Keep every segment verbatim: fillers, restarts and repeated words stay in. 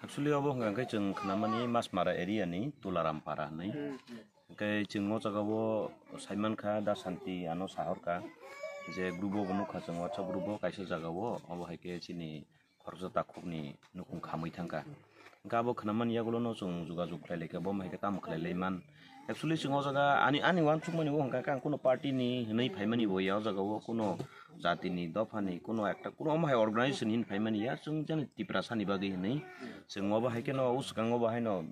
Actually, obo hwnka khe chwng khnamani Masmara area ni Tularam para hinwi. Hwnkhe chwng o jaga o saimankha, da Santi ano sahorkha je group o bo nukha chwng WhatsApp group o kaisa jaga o, obo hai khe chini khoroksa takhukni nukhung khamwi thangkha. Hwnkhe abo khnamani yagulono chwng jogajog khlai laikha, bo hai khe tamo khlai lai man. Actually, chwng o jaga ani, ani uansukmani o hwnka khe ang kuno party ni hinwi phaimani bo ya, o jaga o kuno jatini, dophani, kuno ekta, kuno omo hai organization hin phaimani ya, chwng jani Tiprasani bagwi hinwi chwng obo hai kheno o swkango bo haino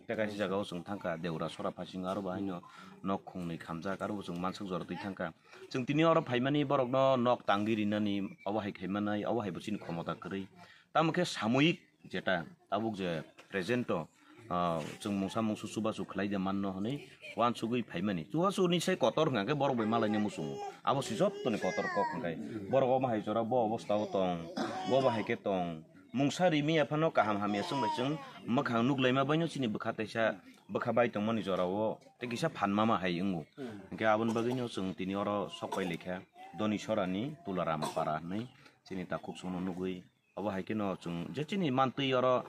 tei kaisa jaga o chwng thangkha, Deura sora phasing aro bo haino nok khungnwi khamjak, aro bo chwng mansuk jora twi thangkha. Chwng tini oro phaimani borokno nok tangwi rinani obo hai khaimanai, obo hai bo chini khomota kwrwi. Tamo khe samoyik jeta tabuk je present o, ah, chwng mungsa mungsu chubachu khlai de manno hwnwi uansugwi phaimani. Chubachu ni sai kotor hwnkha khe borok bai malaina muchungo. Abo se jottoni kotor kok hwnkhe. Borok omo hai jora bo obostha o tong, bo bo hai khe tong. Mungsa rimi ya phano kaham hamya chwng bai chwng mwkhang nuk laima baino chini bwkha taisa bwkha bai tongmani jora o tei kisa phan mama hai wngo. Hwnkhe aboni bagwino chwng tini oro sok pai laikha Doni Sorani Tularam para hinwi chini takhuk songno nugwi. Obo hai kheno chwng je chini mantwi oro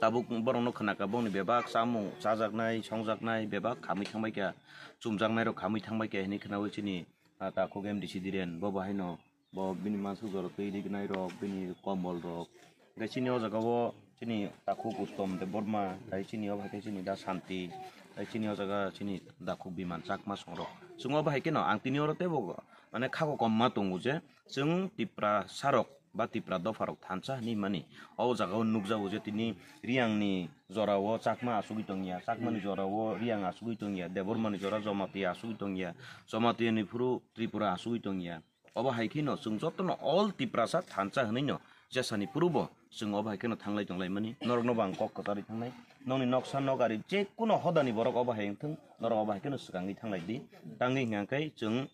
tabuk borokno khnakha, bongni bebak chamung chajaknai, songjaknai bebak khamwi thangbai kha, chumjaknairok khamwi thangbai kha hinwi khnaui chini, ah, takhuk M D C Dhiren, bo bo haino bo bini mansuk jora twi rignai rok, bini komol rok. Hwnkhe chini o jaga o chini takhuk Uttom Debbarma, tai chini o hai khe chini da Santi, tai chini o jaga chini takhuk Biman Chakma songrok. Chwng obo hai kheno ang tini oro teibo mane kha kokomma tongo je chwng Tiprasarok ba Tipra dopharok thansa hinwi mani. O jaga o nukjago je tini Riyangni jora o Chakma asugwi tongya, Chakmani jora o Riyang asugwi tongya, Debbarmani jora Jamatia asugwi tongya, Jamatiani phuru Tripura asugwi tongya. Obo hai kheno chwng jotono all Tiprasa thansa hinwi no jesani phuru bo chwng obo hai kheno thanglai tonglaimani. Norokno bo ang kok kwcharwi thangnai. Nokni noksa nokari je kuno hodani borok obo hai wngthwng, norok obo hai kheno swkangwi thanglai di. Tangwi hwnkha khe chwng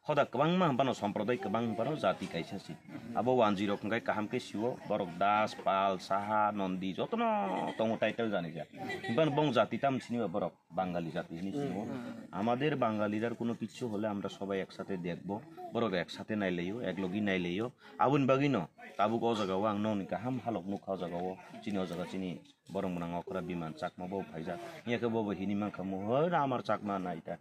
hoda kwbangma hwnphano somprodai kwbang hwnphano jati kaisa se. Abo wanjwi rok hwnkhe kaham khe sio, borok Das, Pal, Saha, Nondi jotono tongo title jani jak. Hwnphano bong jati tam sini ba borok Bangali jati hinwi sio. Amader Bangali dar kuno kichu hole amra sobai eksathai dekbo, borok eksathai nailaio, eklogi nailaio. Aboni bagwino tabuk o jaga o ang nokni kaham halok nukha o jaga o. Chini o jaga chini borok mwnang okra Biman Chakma bo phaijak. Hwnkhe bo bo hini mankha, "Mohor amar Chakma naita."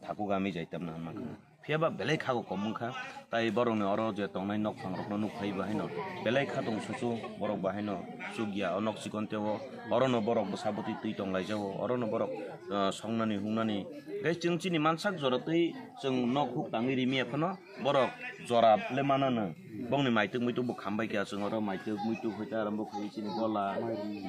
Thaku gami jaitam na mankha. Phiya ba belai khago kom wngkha. Tai borokni oro je tongnai nokphang rokno nukphai bahaino belai kha tong susu borok bahaino chukya o nok chikon teo. Orono borok bwsa bwtwi twi tong laijago. Orono borok, ah, songnani hungnani. Gai chwng chini mansak jora twi chwng nok huk tangwi rimi ya phano. Borok jora le manano. Bongni maituk muituk bo khambai kha, chwng oro maituk muituk hoite arombo khlai chini gola,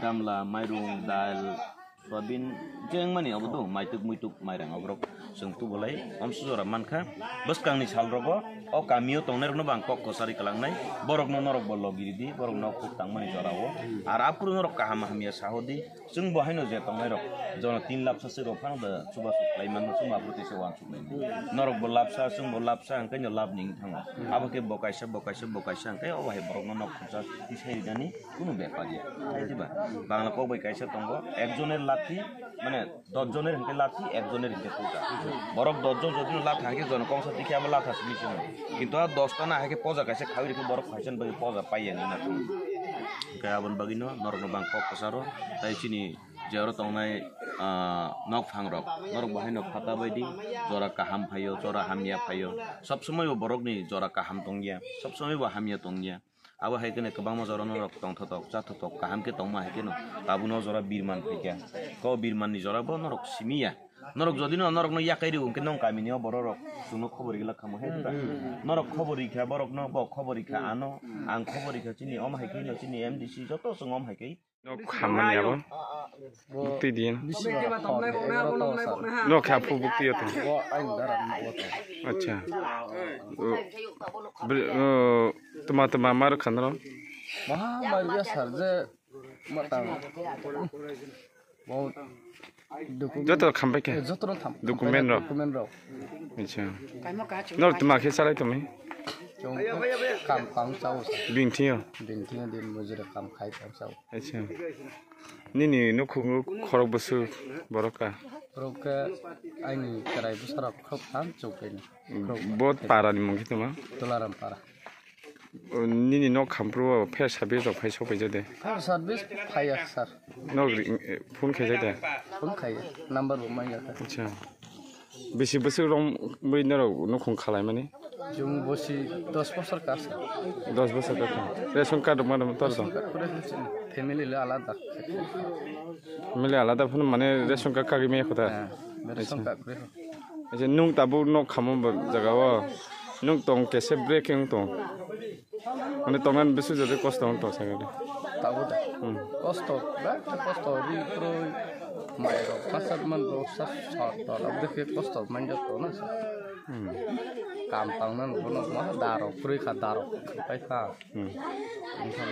gamla, mairung, dal, soyabin, jeng mani obo to maituk muituk mairang oborok chwng tubolai omsu jora mankha. Bwskangni sal rogo o kamio tongnai rokno bo ang kok kwcharwi kwlangnai. Borokno norok bo logi ridi, borok nok huk tangmani jora o. Ar aphuru norok kaham hamya sahodi. Chwng bo haino je tongnai rok, jono tin lapsa se rok phano da chubachu khlai mano, chwng aphuru tei se uansuk nai. Norok bo lapsa, chwng bo lapsa, hwnkhe no lab ni wng thango. Abo khe bo kaisa, bo kaisa, bo kaisa, hwnkhe obo hai borokno nok khumsa tisai rinani kunu bepar ya. Hai diba? Bangla kok bai kaisa tongo, ekjoner lathi, mane dos joner hwnkhe lathi, ekjoner hwnkhe puta. Borok dos jon jodi no latha hwnkhe jono kongsa tikhe abo latha simi simi. Kintu a dos ta na hai khe poja kaisa khawi rikhe borok phaisa ni bagwi poja paiya ni na thung. Hwnkhe aboni bagwino norokno bang kok kwcharo, tai chini je oro tongnai, ah, nokphang rok, norok bo haino khata bai di, jora kaham phaio, jora hamya phaio, sob somoi bo borokni jora kaham tongya, sob somoi bo hamya tongya. Abo hai kheno kwbangma jora norok tongthotok, chathotok, kaham khe tongma hai kheno tabukno jora birman phaikha. Ko birmanni jora bo norok simiya. Norok jodi no norokno yakai rw hwnkhe nong kamini o borok rok chwngno khobor rwgwlak khamu he diba? Norok khobor rikha borokno, bo khobor rikha ano, ang khobor rikha chini om hai khe no chini M D C joto chwng om hai khe. Nok khamani abo. Bukti din. Nok kha phu bukti yato. Acha. Tma tma mar khandro. Maha mar ya sar je matang. Joto khambai khe? Joto no tham. Document rok? Document rok. Acha. Nor tma khe salai tumi? Chwng kam kam chao sa. Bini thio? Bini thio din mujura kam khai kam chao. Acha. Nini nukhungo khorok bwswk borok ka? Borok khe aini chwrai bwsarok khorok tham chwng kaini. Bo para ni mung khe tma? Tularam para. Nini nok khampru o fire service rok phai sokphaijak de? Fire service phaiya, sir. Nok ri-, phone khaijak de? Phone khaiya, number bo manya kha. Acha. Bisi bwswk rok bwi norok nukhung khalaimani? Chwng bosi dos bosor ka, sir. Dos bosor ka kha. Ration card rok ma dam tor dong? Ration card kore khe chini family le alada. Family alada phano mane ration card kagwi maya kho ta? Ha, ration card kore. Acha, nwng tabuk nok khamo ba jaga o nwng tong kese break wng tong. Mane tongnan bisu jodi kosto wng tong sakhe. Tabuk da. Hmm. Kosto, ba kosto ri kroi. Mai rok pasat man rok sa sat tor abdike kosto man jat tong na sa. Hmm. Kam tang nan bono ma daro kroi kha daro. Pai kha. Hmm. Wng kha.